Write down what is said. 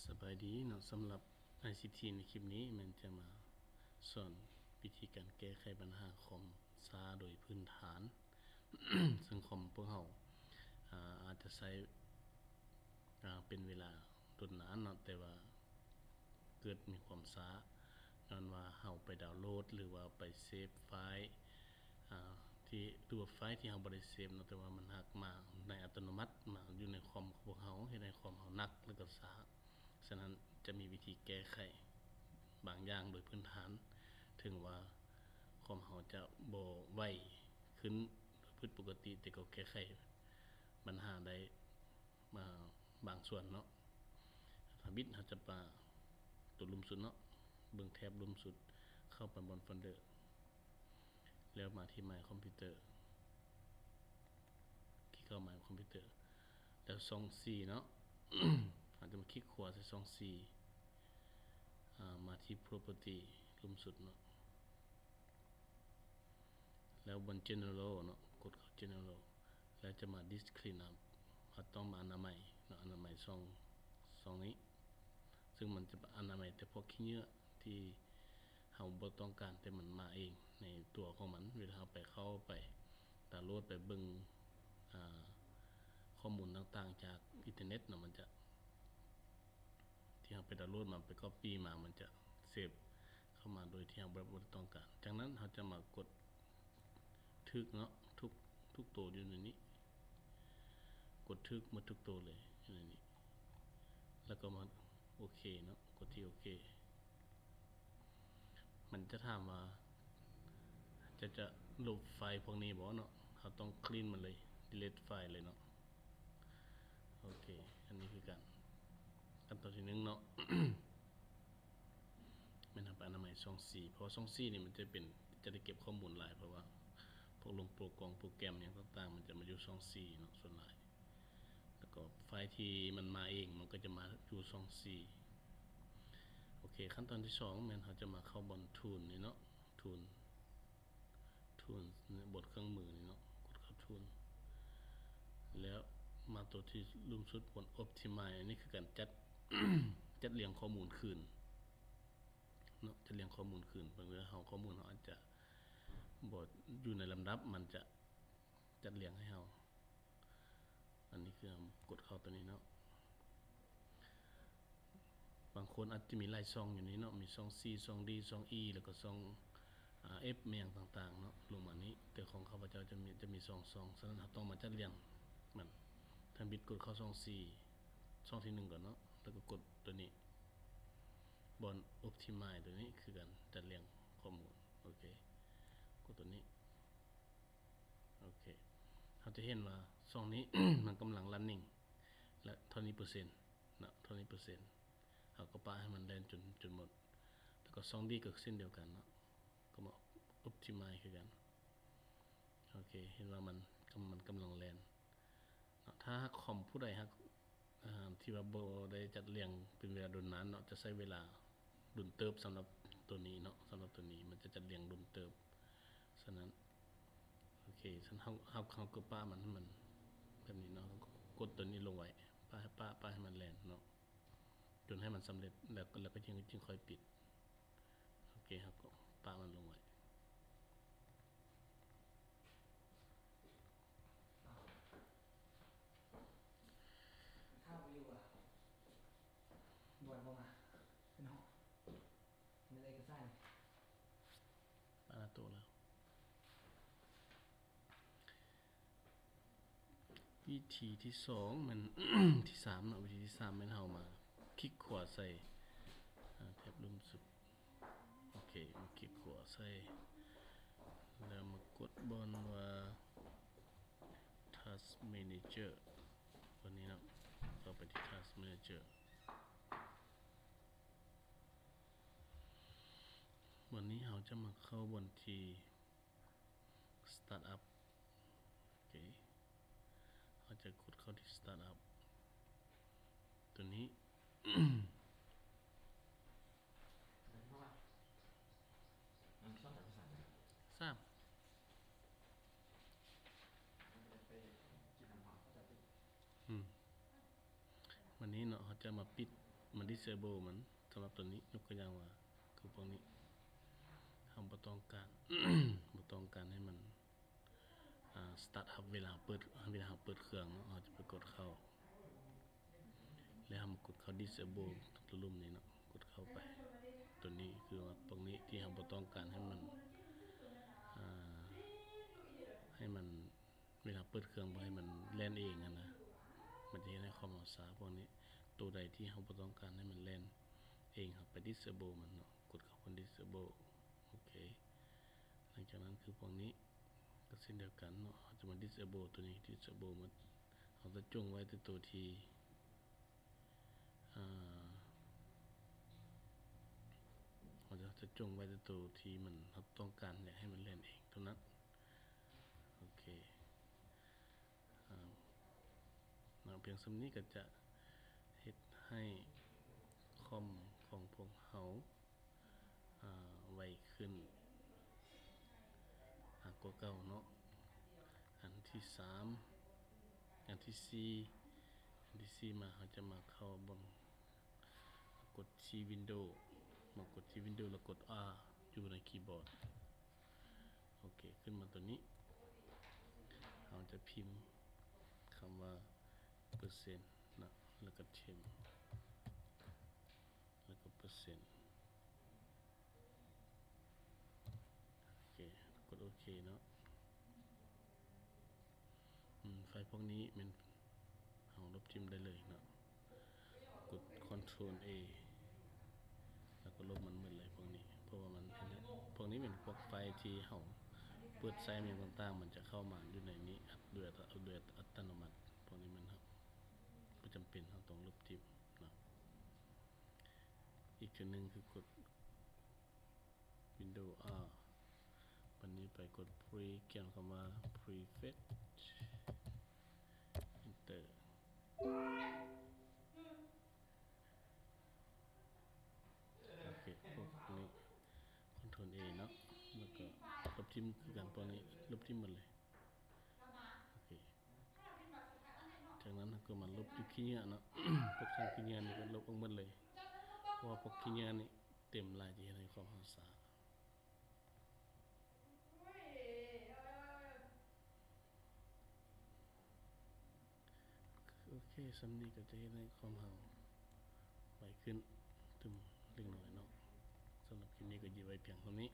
ສະບາຍດີເນາະ, ສຳລັບ ໄອຊີທີ ໃນຄລິບນີ້ແມ່ນຈະມາສອນວິທີການແກ້ໄຂບັນຫາຄອມຊ້າໂດຍພື້ນຖານ ເຊິ່ງຄອມພວກເຮົາ ອາ ອາດຈະໃຊ້ ອາ ເປັນເວລາດົນນານເນາະ, ແຕ່ວ່າເກີດມີຄວາມຊ້າ ຍ້ອນວ່າເຮົາໄປດາວໂຫຼດ ຫຼືວ່າໄປເຊບໄຟລ໌ ອາ ທີ່ ຫຼືວ່າໄຟລ໌ທີ່ເຮົາບໍ່ໄດ້ເຊບເນາະ, ແຕ່ວ່າມັນຫາກມາໃນອັດຕະໂນມັດ ມາຢູ່ໃນຄອມຂອງພວກເຮົາ ເຮັດໃຫ້ຄອມເຮົາໜັກ ແລ້ວກໍຊ້າ. ສະນັ້ນຈະມີວິທີແກ້ໄຂບາງຢ່າງໂດຍພື້ນຖານ, ເຖິງວ່າຄອມເຮົາຈະບໍ່ໄວຂຶ້ນໂດຍພືດປົກກະຕິ, ແຕ່ກໍແກ້ໄຂບັນຫາໄດ້ ມາບາງສ່ວນເນາະ. ທຳອິດເຮົາຈະມາໂຕລຸ່ມສຸດເນາະ, ເບິ່ງແຖບລຸ່ມສຸດ, ເຂົ້າໄປບ່ອນໂຟນເດີ ແລ້ວມາທີ່ My Computer ຄລິກເຂົ້າ My Computer ແລ້ວຊ່ອງສີ່ເນາະ, ເຮົາຈະມາຄລິກຂວາໃສ່ຊ່ອງສີ່ ອາ ມາທີ່ Property ລຸ່ມສຸດເນາະ. ແລ້ວບ່ອນ General ເນາະ, ກົດເຂົ້າ General ແລ້ວຈະມາ Disk Cleanup ເຮົາຕ້ອງມາອະນາໄມເນາະ, ອະນາໄມຊ່ອງ ຊ່ອງນີ້ ເຊິ່ງມັນຈະອະນາໄມແຕ່ພວກຂີ້ເຫຍື້ອທີ່ເຮົາບໍ່ຕ້ອງການ ແຕ່ມັນມາເອງໃນຕົວຂອງມັນ ເວລາເຮົາໄປ ເຂົ້າໄປດາວໂຫຼດ ໄປເບິ່ງ ອາ ຂໍ້ມູນຕ່າງໆຈາກອິນເຕີເນັດເນາະ, ມັນຈະ ທີ່ເຮົາໄປດາວໂຫຼດມາ ໄປກັອບປີ້ມາ ມັນຈະເຊບເຂົ້າມາໂດຍທີ່ເຮົາບໍ່ ບໍ່ໄດ້ຕ້ອງການ. ຈາກນັ້ນເຮົາຈະມາກົດຖືກເນາະ, ຖືກ ຖືກໂຕຢູ່ໃນນີ້, ກົດຖືກໝົດທຸກໂຕເລີຍຢູ່ໃນນີ້ ແລ້ວກໍມາໂອເຄເນາະ, ກົດທີ່ໂອເຄ. ມັນຈະຖາມວ່າ ຈະ ຈະລົບໄຟລ໌ພວກນີ້ບໍ່ເນາະ, ເຮົາຕ້ອງ clean ມັນເລີຍ, delete ໄຟລ໌ເລີຍເນາະ. ໂອເຄ ອັນນີ້ຄືກັນ ຂັ້ນຕອນທີໜຶ່ງເນາະ ແມ່ນເຮົາໄປອະນາໄມຊ່ອງສີ່ ເພາະວ່າຊ່ອງສີ່ນີ້ມັນຈະເປັນ ຈະໄດ້ເກັບຂໍ້ມູນຫຼາຍ ເພາະວ່າພວກລົງໂປຣກອງໂປຣແກຣມຫຍັງຕ່າງໆ ມັນຈະມາຢູ່ຊ່ອງສີ່ເນາະ ສ່ວນຫຼາຍ. ແລ້ວກໍໄຟລ໌ທີ່ມັນມາເອງ ມັນກໍຈະມາຢູ່ຊ່ອງສີ່. ໂອເຄ ຂັ້ນຕອນທີສອງແມ່ນເຮົາຈະມາເຂົ້າບ່ອນ Tool ນີ້ເນາະ, Tool Tool ບົນເຄື່ອງມືນີ້ເນາະ, ກົດເຂົ້າ Tool ແລ້ວມາໂຕທີ່ລຸ່ມສຸດ ບົນ Optimize ອັນນີ້ຄືການຈັດ ຈັດລຽງຂໍ້ມູນຄືນເນາະ, ຈັດລຽງຂໍ້ມູນຄືນ. ບາງເທື່ອເຮົາ ຂໍ້ມູນເຮົາອາດຈະບໍ່ຢູ່ໃນລຳດັບ, ມັນຈະຈັດລຽງໃຫ້ເຮົາ. ອັນນີ້ຄືເຮົາກົດເຂົ້າໂຕນີ້ເນາະ. ບາງຄົນອາດຈະມີຫຼາຍຊ່ອງຢູ່ນີ້ເນາະ, ມີຊ່ອງ C ຊ່ອງ D ຊ່ອງ E ແລ້ວກໍຊ່ອງ ອາ F ແມ່ນຫຍັງຕ່າງໆເນາະ ລົງມານີ້, ແຕ່ຂອງຂ້າພະເຈົ້າຈະມີ ຈະມີສອງຊ່ອງ. ສະນັ້ນເຮົາຕ້ອງມາຈັດລຽງມັນ. ທຳອິດກົດເຂົ້າຊ່ອງ C ຊ່ອງທີໜຶ່ງກ່ອນເນາະ, ແລ້ວກໍກົດໂຕນີ້ ບ່ອນ Optimize ໂຕນີ້ຄືກັນ, ຈັດລຽງຂໍ້ມູນ. ໂອເຄ ກົດໂຕນີ້. ໂອເຄ ເຮົາຈະເຫັນວ່າຊ່ອງນີ້ ມັນກຳລັງ running ແລະ ເທົ່ານີ້ເປີເຊັນເນາະ, ເທົ່ານີ້ເປີເຊັນ. ເຮົາກໍປະໃຫ້ມັນແລ່ນຈົນ ຈົນໝົດ. ແລ້ວກໍຊ່ອງ D ກໍເຊັ່ນດຽວກັນເນາະ, ກໍມາ Optimize ຄືກັນ. ໂອເຄ ເຫັນວ່າມັນ ມັນກຳລັງແລ່ນເນາະ. ຖ້າຫາກຄອມຜູ້ໃດຫາກ ອາ ທີ່ວ່າບໍ່ໄດ້ຈັດລຽງເປັນເວລາດົນນານເນາະ, ຈະໃຊ້ເວລາດົນເຕີບສຳລັບໂຕນີ້ເນາະ, ສຳລັບໂຕນີ້ມັນຈະຈັດລຽງດົນເຕີບ. ສະນັ້ນ ໂອເຄ ສະນັ້ນເຮົາ ເຮົາ ເຮົາກໍປະມັນໃຫ້ມັນແບບນີ້ເນາະ, ເຮົາກໍກົດໂຕນີ້ລົງໄວ້ ປະ ປະ ປະໃຫ້ມັນແລ່ນເນາະ ຈົນໃຫ້ມັນສຳເລັດ ແລ້ວ ແລ້ວກໍຈຶ່ງ ຈຶ່ງຄ່ອຍປິດ. ໂອເຄ ເຮົາກໍປະມັນລົງໄວ້. ບໍ່ມາເນາະ ເປັນເອກະສານ ປານາໂຕແລ້ວ. ວິທີທີສອງແມ່ນ ທີສາມເນາະ, ວິທີທີສາມແມ່ນເຮົາມາຄລິກຂວາໃສ່ ອາ ແຖບລຸ່ມສຸດ. ໂອເຄ ມາຄລິກຂວາໃສ່ ແລ້ວມາກົດບ່ອນວ່າ Task Manager ບ່ອນນີ້ເນາະ, ເຂົ້າໄປທີ່ Task Manager. ວັນນີ້ເຮົາຈະມາເຂົ້າບ່ອນທີ່ Startup. ໂອເຄ ເຮົາຈະກົດເຂົ້າທີ່ Startup ໂຕນີ້. ສາມ ອືມ ວັນນີ້ເນາະ ເຮົາຈະມາປິດ ມາ disable ມັນ. ສຳລັບຕົວນີ້ ຍົກຕົວຢ່າງວ່າ ຄືພວກນີ້ ເຮົາບໍ່ຕ້ອງການ ບໍ່ຕ້ອງການໃຫ້ມັນ ອ່າ start up ເວລາເປີດ ເວລາເຮົາເປີດເຄື່ອງເນາະ ເຮົາຈະໄປກົດເຂົ້າ ແລ້ວເຮົາມາກົດເຂົ້າ disable ຕົວລຸ່ມນີ້ເນາະ ກົດເຂົ້າໄປ. ຕົວນີ້ຄືວ່າພວກນີ້ທີ່ເຮົາບໍ່ຕ້ອງການໃຫ້ມັນ ອ່າ ໃຫ້ມັນ ເວລາເປີດເຄື່ອງບໍ່ໃຫ້ມັນແລ່ນເອງຫັ້ນນະ ມັນຈະເຮັດໃຫ້ຄອມເຮົາຊ້າ. ພວກນີ້ ໂຕໃດທີ່ເຮົາບໍ່ຕ້ອງການໃຫ້ມັນແລ່ນເອງ ເຮົາໄປ disable ມັນເນາະ ກົດເຂົ້າ disable ໂອເຄ. ຫຼັງຈາກນັ້ນຄືພວກນີ້ກໍເຊັ່ນດຽວກັນເນາະ ເຮົາຈະມາ disable ຕົວນີ້ disable ໝົດ. ເຮົາຈະຈົ່ງໄວ້ແຕ່ໂຕທີ່ ອ່າ ເຮົາຈະ ຈະຈົ່ງໄວ້ແຕ່ໂຕທີ່ມັນ ເຮົາຕ້ອງການຢາກໃຫ້ມັນແລ່ນເອງເທົ່ານັ້ນ. ໂອເຄ ອ່າ ເນາະ ພຽງສ່ຳນີ້ກໍຈະເຮັດໃຫ້ຄອມຂອງພວກເຮົາ ອ່າ ໄວຂຶ້ນ ອ່າ ກວ່າເກົ່າເນາະ. ອັນທີສາມ ອັນທີສີ່ ອັນທີສີ່ມາ ເຮົາຈະມາເຂົ້າບ່ອນ ກົດທີ່ Windows ມາກົດທີ່ Windows ແລ້ວກົດ R ຢູ່ໃນຄີບອດ. ໂອເຄ ຂຶ້ນມາຕົວນີ້ ເຮົາຈະພິມຄຳວ່າເປີເຊັນເນາະ ແລ້ວກໍ temp ແລ້ວກໍເປີເຊັນ. ໂອເຄ ກົດໂອເຄເນາະ. ອືມ ໄຟລ໌ພວກນີ້ແມ່ນເຮົາລົບຖິ້ມໄດ້ເລີຍເນາະ ກົດ Ctrl A ແລ້ວກໍລົບມັນໝົດເລີຍພວກນີ້ ເພາະວ່າມັນ ພວກນີ້ແມ່ນພວກໄຟລ໌ທີ່ເຮົາເປີດໃຊ້ຫຍັງຕ່າງໆ ມັນຈະເຂົ້າມາຢູ່ໃນນີ້ໂດຍອັດ ໂດຍອັດຕະໂນມັດ. ພວກນີ້ມັນ ບໍ່ຈຳເປັນ ເຮົາຕ້ອງລົບຖິ້ມເນາະ. ອີກເທື່ອໜຶ່ງຄືກົດ Windows R ບັດນີ້ໄປກົດ pre ຂຽນຄຳວ່າ prefetch enter. ໂອເຄ ພວກນີ້ Ctrl A ເນາະ ແລ້ວກໍລົບຖິ້ມຄືກັນ ພວກນີ້ລົບຖິ້ມໝົດເລີຍ. ໂອເຄ ຈາກນັ້ນເຮົາກໍມາລົບຢູ່ຂີ້ເຫຍື້ອເນາະ ພວກທາງຂີ້ເຫຍື້ອນີ້ກໍລົບອອກໝົດເລີຍ ເພາະວ່າພວກຂີ້ເຫຍື້ອນີ້ເຕັມຫຼາຍ ຈະເຮັດໃຫ້ຄອມເຮົາຊ້າ. ໂອເຄ ສ່ຳນີ້ກໍຈະເຮັດໃຫ້ຄອມເຮົາໄວຂຶ້ນຕື່ມເລັກນ້ອຍເນາະ. ສຳລັບຄລິບນີ້ກໍຢຸດໄວ້ພຽງເທົ່ານີ້.